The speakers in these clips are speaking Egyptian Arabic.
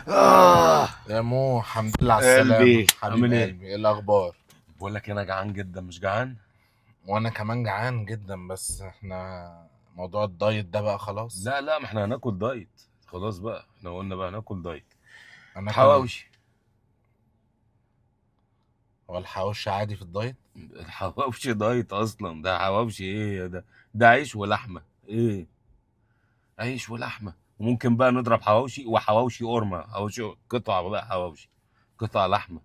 آه. يا مو، الحمد لله على السلامة. قلبي حبيب عامل ايه؟ قلبي، ايه الأخبار؟ بقول لك انا جعان جدا، مش جعان؟ وأنا كمان جعان جدا، بس احنا موضوع ال diet ده بقى خلاص. لا لا، ما احنا هناكل diet خلاص بقى، احنا قلنا بقى هناكل diet. هناكل ايه؟ حواوشي. هو الحواوشي عادي في ال diet؟ الحواوشي diet اصلا، ده حواوشي ايه ده؟ ده عيش ولحمه. ايه، عيش ولحمه. وممكن بقى نضرب حواوشي وحواوشي قرمه، حواوشي قطع بقى، حواوشي قطع لحمه.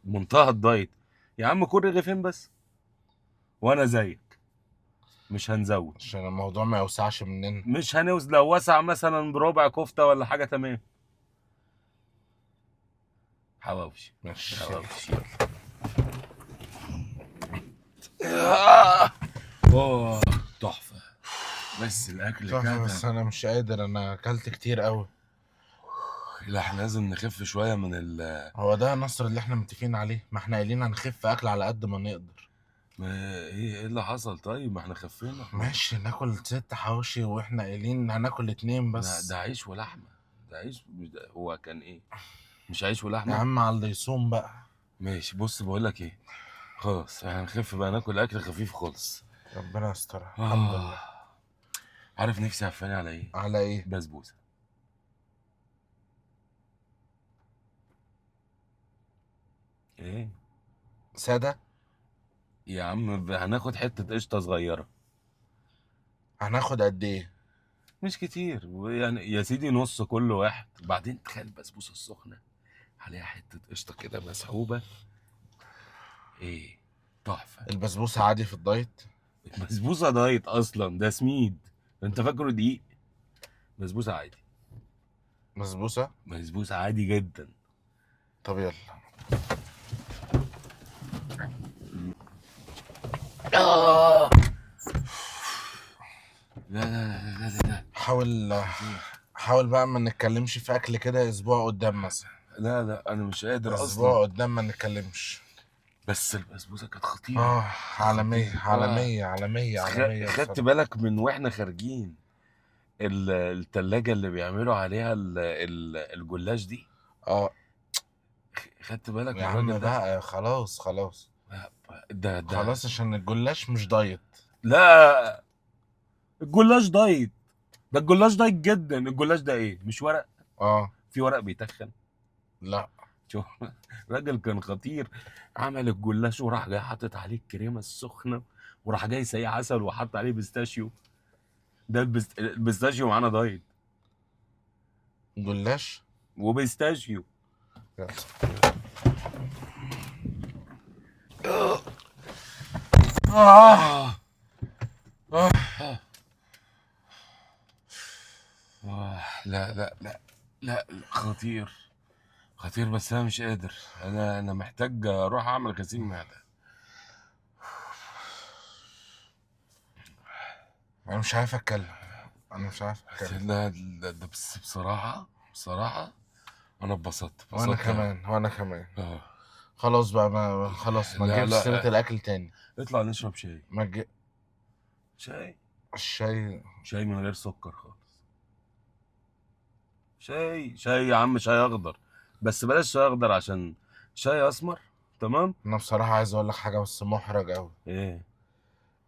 منتهى ال diet. يا عم كل رغيفين بس وانا زيك، مش هنزود. عشان الموضوع ما يوسعش مننا. مش هنوز، لو وسع مثلا بربع كفته ولا حاجة. تمام، حواوشي. ماشي. حواوشي. اوه تحفة، بس الاكل تحفة، كده. بس أنا مش قادر، أنا أكلت كتير قوي. لا احنا لازم نخف شوية من ال هو ده نصر اللي احنا متفقين عليه؟ ما احنا قايلين هنخف أكل على قد ما نقدر. ما ايه اللي حصل؟ طيب ما احنا خفينا احنا. ماشي، ناكل 6 حواوشي واحنا قايلين هناكل 2 لا بس. ده عيش ولحمه، ده عيش، مش ده هو كان ايه؟ مش عيش يا ولحمه. عم على اللي يصوم بقى. ماشي، بص بقول لك ايه، خلاص احنا هنخف بقى، ناكل اكل خفيف خالص. ربنا يسترها، الحمد آه. لله. عارف نفسي عفاني على ايه؟ على ايه؟ بسبوسه. ايه سادة؟ يا عم، هناخد حتة قشطه صغيرة. هناخد قد ايه؟ مش كتير يعني يا سيدي، نص كل واحد. وبعدين تخيل البسبوسه السخنة عليها حتة قشطه كده مسحوبه، ايه تحفة. البسبوسة عادي في ال diet؟ البسبوسه diet اصلا، ده سميد، انت فاكره دقيق؟ بسبوسه عادي. بسبوسة؟ بسبوسه عادي جدا. طب يلا. آه. لا لا لا لا لا، حاول حاول بقى ما نتكلمش في اكل كده اسبوع قدام مثلا. لا لا، انا مش قادر اصلا. اسبوع قدام ما نتكلمش. بس البسبوسه كانت خطيرة. اه، عالمية. خطيرة. عالمية عالمية عالمية. خدت بصراحة. بالك من واحنا خارجين التلاجة اللي بيعملوا عليها الجلاش دي؟ اه. خدت بالك يا من عم الراجل ده؟ بقى خلاص خلاص. ده خلاص، عشان الجلاش مش diet. لا الجلاش diet، ده الجلاش diet جدا. الجلاش ده ايه؟ مش ورق؟ اه. في ورق بيتخن؟ لا. شوف الراجل كان خطير، عمل الجلاش وراح جاي حاطط عليه الكريمة السخنة، وراح جاي سايق عسل وحط عليه pistachio. ده ال pistachio معانا diet. جلاش و pistachio. يلا. آه. آه. آه. لا لا لا لا، خطير خطير. بس انا مش قادر، انا محتاج اروح اعمل غسيل معده. انا مش عارف اتكلم، انا مش عارف اتكلم. لا لا، ده بس بصراحة، بصراحة انا اتبسطت. وانا اتبسطت أوي. كمان، وانا كمان. اه. خلاص بقى، ما خلاص، ما لا، تجيبش لا. سيرة الاكل تاني. اطلع نشرب شاي. ما تجي- شاي. الشاي. شاي من غير سكر خالص. شاي، شاي يا عم، شاي اخضر. بس بلاش شاي اخضر عشان شاي اسمر. تمام. انا بصراحة عايز اقول لك حاجة بس محرج قوي. ايه؟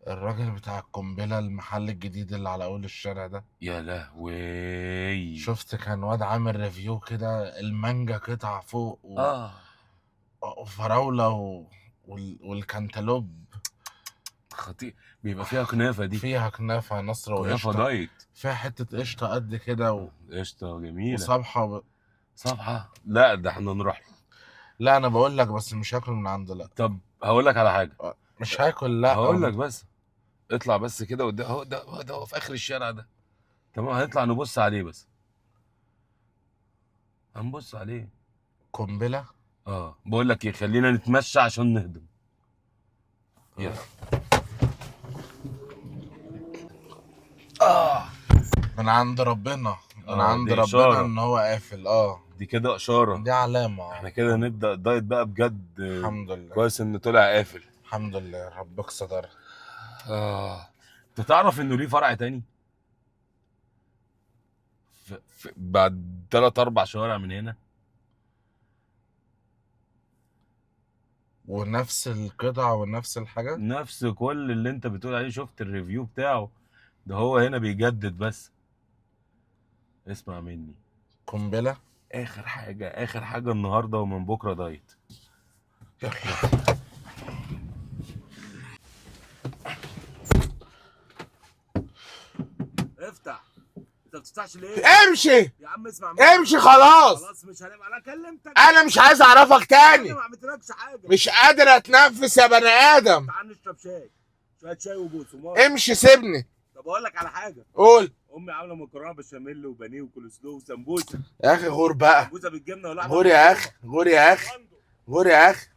الراجل بتاع القنبلة، المحل الجديد اللي على اول الشارع ده. يا لهوي. شفت كان واد عامل review كده، المانجا قطع فوق وفراولة والكنتالوب. خطير. بيبقى فيها كنافة دي. فيها كنافة نصر كنافة وقشطة. diet. فيها حتة قشطة قد كده قشطة جميلة. وصبحة صبحة؟ لا ده احنا نروح له. لا انا بقول لك بس مش هاكل من عنده. لا. طب هقول لك على حاجة. مش هاكل. لا. هقول لك بس اطلع بس كده قدام، هو ده، هو ده، هو في اخر الشارع ده. تمام، هنطلع نبص عليه بس. هنبص عليه. قنبلة؟ بقول لك ايه، خلينا نتمشى عشان نهضم. يلا. من عند ربنا، من عند دي ربنا إشارة. ان هو قافل. دي كده إشارة. دي علامة. احنا كده نبدأ الدايت بقى بجد. الحمد لله. كويس ان طلع قافل. الحمد لله، ربك سترها. انت تعرف انه ليه فرع تاني؟ في بعد 3 4 شوارع من هنا. ونفس القطع ونفس الحاجة؟ نفس كل اللي انت بتقول عليه، شفت ال review بتاعه ده، هو هنا بيجدد بس. اسمع مني، قنبلة. اخر حاجة، اخر حاجة النهارده، ومن بكره دايت. يلا. افتح. انت ما بتفتحش ليه؟ امشي يا عم اسمع مني. امشي خلاص. خلاص مش هنبقى، انا كلمتك. انا مش عايز اعرفك تاني. انا ما عملتلكش حاجة. مش قادر اتنفس يا بني ادم. تعال نشرب شاي، شوية شاي وبقسماط. امشي سيبني. طب اقول لك على حاجة. قول. امي عامله مكرونه بشاميل وبانيه وكولسلو وسمبوسه. يا اخي غور بقى. سمبوسة بالجبنه ولحمه. غور يا اخي، غور يا اخي، غور يا اخي.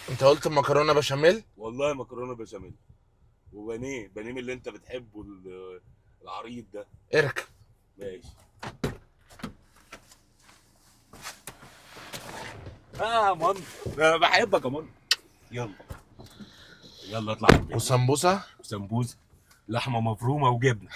انت قلت مكرونه بشاميل؟ والله مكرونه بشاميل وبانيه، بانيه من اللي انت بتحبه العريض ده. اركب. ماشي. اه من انا بحبك يا من. يلا يلا اطلع. وسمبوسه؟ وسمبوسه، لحمه مفرومه وجبنه.